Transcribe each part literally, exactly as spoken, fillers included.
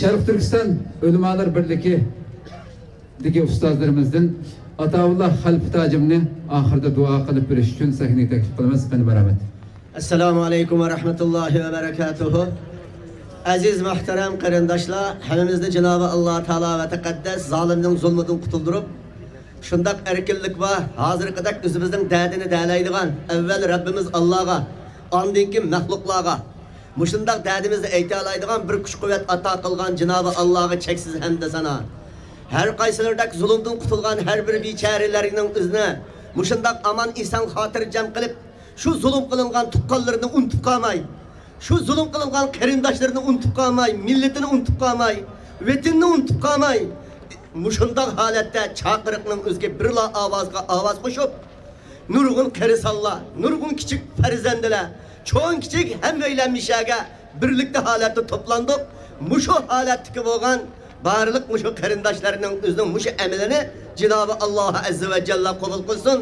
شەرقىي تۈركىستان ئۆلىمالار بىرلىكىدىكى ئۇستازلىرىمىزدىن ئاتاۋۇللا خەلپىتاجىمنى ئاخىرىدا دۇئا قىلىپ بېرىش ئۈچۈن سەھنىگە تەكلىپ قىلىمىز. قېنى، مەرھەمەت. ئەسسالامۇ ئەلەيكۇم ۋە رەھمەتۇللاھى ۋە بەرەكاتۇھۇ. ئەزىز مۇھتەرەم قېرىنداشلار، ھەممىمىزنى جانابى ئاللا تائالا ۋە تەقەددەس زالىمنىڭ زۇلمىدىن قۇتۇلدۇرۇپ، شۇنداق ئەركىنلىك بار، ھازىرقىدەك ئۆزىمىزنىڭ دەردىنى دەلەيدىغان ئەۋۋەل رەببىمىز ئاللاغا، ئاندىن كېيىن مەخلۇقلارغا مۇشۇنداق دەردىمىزنى ئېيتالايدىغان بىر كۈچ-قۇۋۋەت ئاتا قىلغان جانابى ئاللاغا چەكسىز ھەمدە سانا. ھەر قايسىلىرىدەك زۇلۇمدىن قۇتۇلغان ھەر بىر بىچارىلەرنىڭ ئۆزىنى مۇشۇنداق ئامان-ئېسەن خاتىرجەم قىلىپ، شۇ زۇلۇم قىلىنغان تۇغقانلىرىنى ئۇنتۇپ قالماي، شۇ زۇلۇم قىلىنغان قېرىنداشلىرىنى ئۇنتۇپ قالماي، مىللىتىنى ئۇنتۇپ قالماي، ۋەتىنىنى ئۇنتۇپ قالماي، مۇشۇنداق ھالەتتە چاقىرىقنىڭ ئۆزىگە بىرلا ئاۋازغا ئاۋاز قوشۇپ، نۇرغۇن قېرىسانلار، نۇرغۇن كىچىك پەرزەندىلەر، چوڭ-كىچىك ھەممەيلەن مۇشەگە بىرلىكتە ھالەتتە توپلاندۇق. مۇشۇ ھالەتتىكى بولغان بارلىق مۇشۇ قېرىنداشلارنىڭ ئۆزىنىڭ مۇشۇ ئەمىلىنى جانابى ئاللا ئەززە ۋە جەللا قوبۇل قىلسۇن.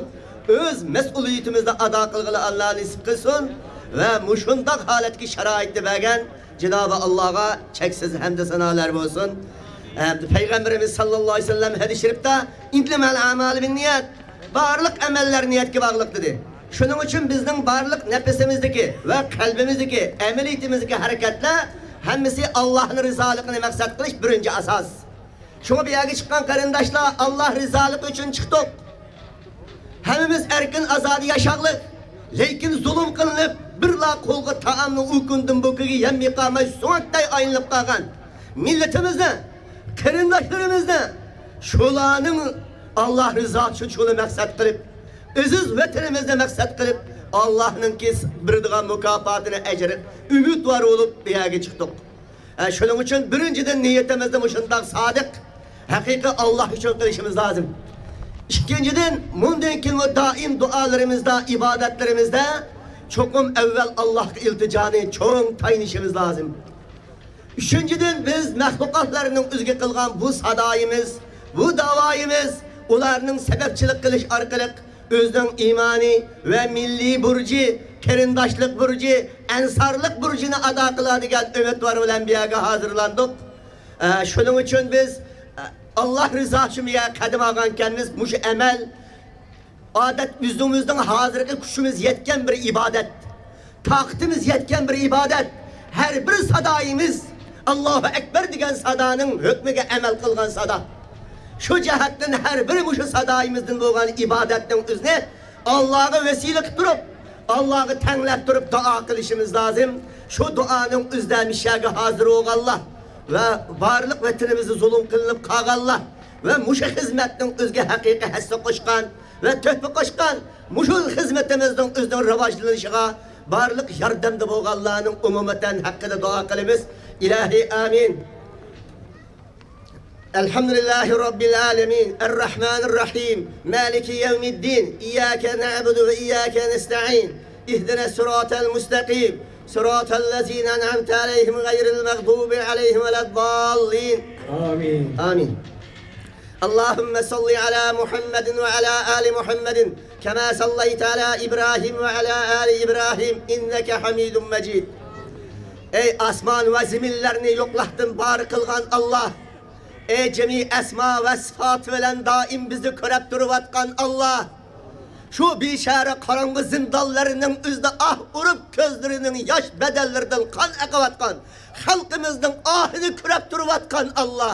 ئۆز مەسئۇلىيىتىمىزنى ئادا قىلغىلى ئاللا نېسىپ قىلسۇن ۋە مۇشۇنداق ھالەتتىكى شارائىتنى بەرگەن جانابى ئاللاغا چەكسىز ھەمدە سانالار بولسۇن. ئەمدى پەيغەمبىرىمىز ساللاللاھۇ ئەلەيھى ۋەسەللەم ھەدىس شېرىپتە، «ئىننەمەل ئەمالۇ بىننىيەت»، بارلىق ئەمەللەر نىيەتكە باغلىق، دېدى. شۇنىڭ ئۈچۈن بىزنىڭ بارلىق نەپسىمىزدىكى ۋە قەلبىمىزدىكى، ئەمەلىيىتىمىزدىكى ھەرىكەتلەر ھەممىسى ئاللاھنىڭ رىزالىقىنى مەقسەت قىلىش بىرىنچى ئاساس. شۇڭا بۇ يەرگە چىققان قېرىنداشلار، ئاللا رىزالىقى ئۈچۈن چىقتۇق. ھەممىمىز ئەركىن ئازادە ياشاغلىق. لېكىن زۇلۇم قىلىنىپ، بىرلا قولغا تائامنى ئۇ كۈندىن بۇ كۈنگە يەممەي قالماي، سۆڭەكتەك ئايلىنىپ قالغان مىللىتىمىزنى، قېرىنداشلىرىمىزنى، شۇلارنىڭ ئاللا رىزاسى ئۈچۈن شۇنى مەقسەت قىلىپ، ئەزىز ۋەتىنىمىزنى مەقسەت قىلىپ، ئاللانىڭكى بېرىدىغان مۇكاپاتىنى، ئەجرى ئۈمىدۋار بولۇپ بۇ يەرگە چىقتۇق. ھە، شۇنىڭ ئۈچۈن بىرىنچىدىن، نىيىتىمىزنى مۇشۇنداق سادىق، ھەقىقىي ئاللا ئۈچۈن قىلىشىمىز لازىم. ئىككىنچىدىن، مۇندىن كېيىنمۇ دائىم دۇئالىرىمىزدا، ئىبادەتلىرىمىزدە چوقۇم ئەۋۋەل ئاللاغا ئىلتىجانى چوڭ تايىنىشىمىز لازىم. ئۈچىنچىدىن، بىز مەخلۇقاتلارنىڭ ئۆزىگە قىلغان بۇ سادايىمىز، بۇ داۋايىمىز، ئۇلارنىڭ سەۋەبچىلىك قىلىش ئارقىلىق ئۆزىنىڭ ئىمانى ۋە مىللىي بۇرجى، قېرىنداشلىق بۇرجى، ئەنسارلىق بۇرجىنى ئادا قىلىدىغان ئۈمىدۋار بىلەن بۇ يەرگە ھازىرلاندۇق. ئە، شۇنىڭ ئۈچۈن بىز، ئە، ئاللا رىزاسى ئۈچۈن بۇ يەرگە قەدەم ئالغانكەنمىز، مۇشۇ ئەمەل، ئادەت، ئۆزىمىزنىڭ ھازىرقى كۈچىمىز يەتكەن بىر ئىبادەت، تاقىتىمىز يەتكەن بىر ئىبادەت. ھەر بىر سادايىمىز، «ئاللاھۇ ئەكبەر» دېگەن سادانىڭ ھۆكمىگە ئەمەل قىلغان سادا. شۇ جەھەتتىن ھەر بىر مۇشۇ سادايىمىزدىن بولغان ئىبادەتنىڭ ئۆزىنى ئاللاغا ۋەسىلە قىلىپ تۇرۇپ، ئاللاغا تەڭلەپ تۇرۇپ دۇئا قىلىشىمىز لازىم. شۇ دۇئانىڭ ئۆزىدە مۇشەگە ھازىر بولغانلار ۋە بارلىق ۋەتىنىمىزدە زۇلۇم قىلىنىپ قالغانلار ۋە مۇشۇ خىزمەتنىڭ ئۆزىگە ھەقىقىي ھەسسە قوشقان ۋە تۆھپە قوشقان مۇشۇ خىزمىتىمىزنىڭ ئۆزىنىڭ راۋاجلىنىشىغا بارلىق ياردەمدە بولغانلارنىڭ ئومۇمەن ھەققىدە دۇئا قىلىمىز. ئىلاھى، ئامىن. الحمد لله رب العالمين، الرحمن الرحيم، مالك يوم الدين، إياك نعبد وإياك نستعين، اهدنا الصراط المستقيم، صراط الذين أنعمت عليهم غير المغضوب عليهم ولا الضالين. آمين. آمين. اللهم صل على محمد وعلى آل محمد كما صليت على إبراهيم وعلى آل إبراهيم إنك حميد مجيد. ئەي ئاسمان ۋە زېمىنلەرنى يوقلۇقتىن بار قىلغان ئاللا! ئەي جىمى ئەسما ۋە سىپات بىلەن دائىم بىزنى كۆرۈپ تۇرۇۋاتقان ئاللا! شۇ بىچارە قاراڭغۇ زىندانلارنىڭ ئۆزىدە ئاھ ئۇرۇپ، كۆزلىرىنىڭ ياش بەدەنلىرىدىن قان ئېقىۋاتقان خەلقىمىزنىڭ ئاھىنى كۆرۈپ تۇرۇۋاتقان ئاللا!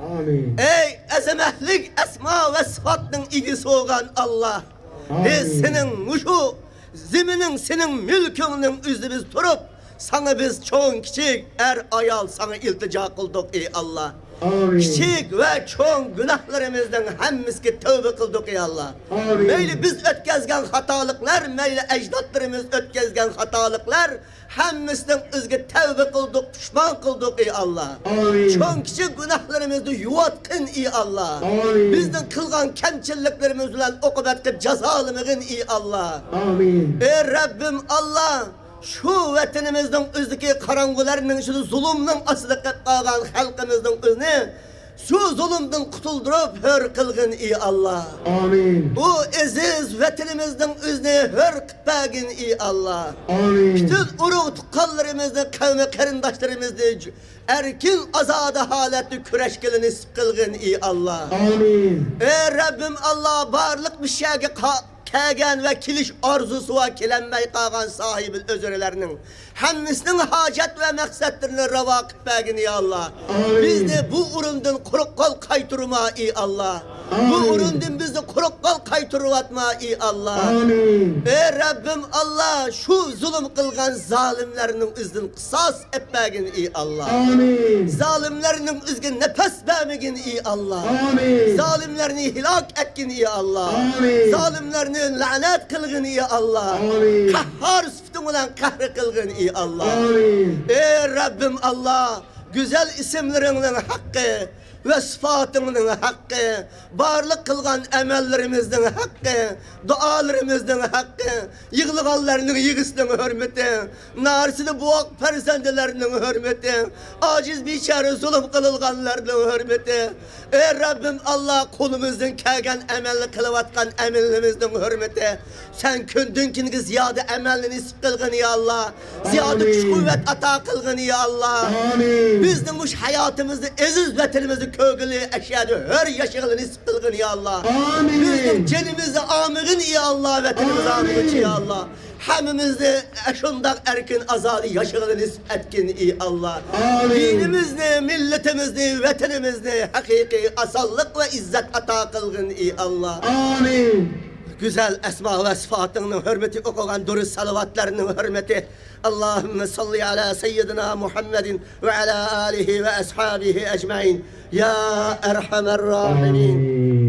ئامىن. ئەي ئەزەمەتلىك ئەسما ۋە سىپاتنىڭ ئىگىسى بولغان ئاللا! ئامىن. بىز سېنىڭ مۇشۇ زېمىنىڭ سېنىڭ مۈلكۈڭنىڭ ئۆزىدە بىز تۇرۇپ، ساڭا بىز چوڭ-كىچىك، ئەر-ئايال ساڭا ئىلتىجا قىلدۇق، ئى ئاللا. ئامىن. كىچىك ۋە چوڭ گۇناھلىرىمىزنىڭ ھەممىسىگە تەۋبە قىلدۇق، ئى ئاللا. ئامىن. مەيلى بىز ئۆتكەزگەن خاتالىقلار، مەيلى ئەجدادلىرىمىز ئۆتكەزگەن خاتالىقلار، ھەممىسىنىڭ ئۆزىگە تەۋبە قىلدۇق، پۇشمان قىلدۇق، ئى ئاللا. ئامىن. چوڭ-كىچىك گۇناھلىرىمىزنى يۇيۇۋەتكىن، ئى ئاللا. ئامىن. بىزنىڭ قىلغان كەمچىلىكلىرىمىز بىلەن ئوقۇبەتكە جازالىمىغىن، ئى ئاللا. ئامىن. ئى رەببىم ئاللا، شۇ ۋەتىنىمىزنىڭ ئۆزىدىكى قاراڭغۇلارنىڭ ئىچىدە زۇلۇمنىڭ ئاستىدا قېلىپ قالغان خەلقىمىزنىڭ ئۆزىنى شۇ زۇلۇمدىن قۇتۇلدۇرۇپ ھۆر قىلغىن، ئى ئاللا. ئامىن. بۇ ئەزىز ۋەتىنىمىزنىڭ ئۆزىنى ھۆر قىلىپ بەرگىن، ئى ئاللا. ئامىن. پۈتۈن ئۇرۇق تۇغقانلىرىمىزنى، قەۋمى قېرىنداشلىرىمىزنى ئەركىن، ئازادە ھالەتتە كۈرەشكىلى نېسىپ قىلغىن، ئى ئاللا. ئامىن. ئەي رەببىم ئاللا، بارلىق مۇشۇ يەرگە قا-، كەلگەن ۋە كېلىش ئارزۇسى بار، كېلەلمەي قالغان ساھىبىل ئۆزرىلەرنىڭ ھەممىسىنىڭ ھاجەت ۋە مەقسەتلىرىنى راۋا قىلىپ بەرگىن، يا ئاللا. ئامىن. بىزنى بۇ ئورۇندىن قۇرۇق قول قايتۇرما، ئى ئاللا. بۇ ئامىن. ئورۇندىن بىزنى قۇرۇق قول قايتۇرۇۋاتما، ئى ئاللا. ئامىن. ئەي رەببىم ئاللا، شۇ زۇلۇم قىلغان زالىملارنىڭ ئۆزىدىن قىساس ئەپ بەرگىن، ئى ئاللا. ئامىن. زالىملارنىڭ ئۆزىگە نەپەس بەرمىگىن، ئى ئاللا. ئامىن. زالىملارنى ھىلاك ئەتكىن، ئى ئاللا. ئامىن. زالىملارنى لەنەت قىلغىن، ئى ئاللا. ئامىن. قەھھار سۈپىتىڭ بىلەن قەھر قىلغىن، ئى ئاللا. ئامىن. ئەي رەببىم ئاللا، گۈزەل ئىسىملىرىڭنىڭ ھەققى ۋە سۈپاتىڭنىڭ ھەققى، بارلىق قىلغان ئەمەللىرىمىزنىڭ ھەققى، دۇئالىرىمىزنىڭ ھەققى، يىغلىغانلارنىڭ يىغىسىنىڭ ھۆرمىتى، نارسىدە بوۋاق پەرزەندلەرنىڭ ھۆرمىتى، ئاجىز بىچارە زۇلۇم قىلىلغانلارنىڭ ھۆرمىتى، ئەي رەببىم ئاللا، قولىمىزدىن كەلگەن ئەمەلنى قىلىۋاتقان ئەمىلىمىزنىڭ ھۆرمىتى، سەن كۈندىن كۈنگە زىيادە ئەمەلنى نېسىپ قىلغىن، يا ئاللا. زىيادە ئامىن. كۈچ-قۇۋۋەت ئاتا قىلغىن، يا ئاللا. ئامىن. بىزنىڭ مۇشۇ ھاياتىمىزنى، ئەزىز ۋەتىنىمىزنى كۆرگىلى، ئەشەدە ھۆر ياشىغىلى نېسىپ قىلغىن، يا ئاللا. ئامىن. بىزنىڭ جېنىمىزنى ئالمىغىن، يا ئاللا، ۋەتىنىمىزنى ئالمىغىنچە، يا ئاللا. ھەممىمىزنى ئاشۇنداق ئەركىن ئازادە ياشىغىلى نېسىپ ئەتكىن، ئى ئاللا. ئامىن. دىنىمىزنى، مىللىتىمىزنى، ۋەتىنىمىزنى ھەقىقىي ئاسانلىق ۋە ئىززەت ئاتا قىلغىن، ئى ئاللا. ئامىن. گۈزەل ئەسما ۋە سىپاتىڭنىڭ ھۆرمىتى، ئوقۇغان دۇرۇت سالىۋاتلارنىڭ ھۆرمىتى. اللهم صل على سيدنا محمد وعلى آله وأصحابه أجمعين يا أرحم الراحمين. ئامىن.